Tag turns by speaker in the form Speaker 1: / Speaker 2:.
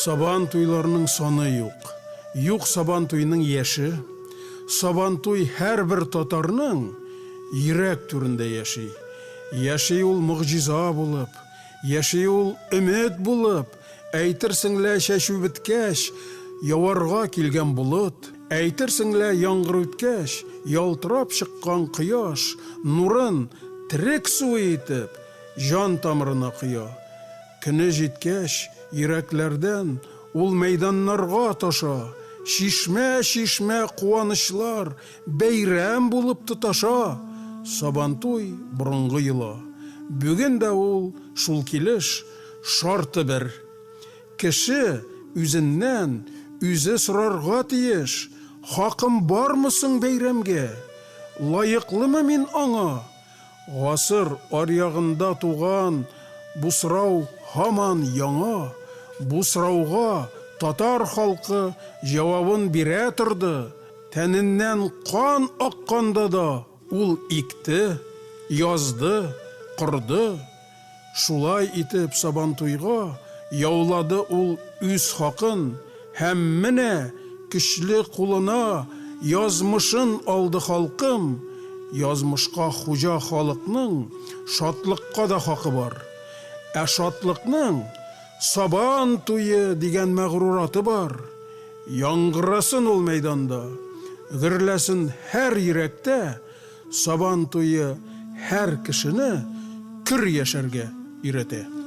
Speaker 1: Сабан туйларының саны юк. Юк Сабан туеның яше. Сабантуй һәрбер татарның йөрәк түрендә яши. Яши ул могҗиза булып, яши ул өмет булып, әйтерсең лә чәчү беткәч, яварга килгән болыт, әйтерсең лә яңгыр үткәч, ялтырап чыккан кояш, нурын терек суы итеп, җан тамырына коя. Көне җиткәч, йөрәкләрдән ул мәйданнарга таша, чишмә-чишмә куанычлар бәйрәм булып тоташа. Сабантуй, борынгы йола. Бүген дә ул шул килеш, шарты бер. Кеше үзеннән үзе сорарга тиеш, хакым бармы соң бәйрәмгә? Лаеклымы мин аңа? Гасыр аръягында туган бу сорау һаман яңа, бу сорауга татар халкы җавабын бирә торды, тәненнән кан акканда да ул икте, язды, корды. Шулай итеп Сабантуйга яулады ул үз хакын һәм менә көчле кулына язмышын алды халкым, язмышка хуҗа халыкның шатлыкка да хакы бар. Ә шатлыкның Сабан туе дигән мәгърур аты бар. Яңгырасын ул мәйданда, гөрләсен һәр йөрәктә, Сабан туе һәр кешене көр яшәргә өйрәтә.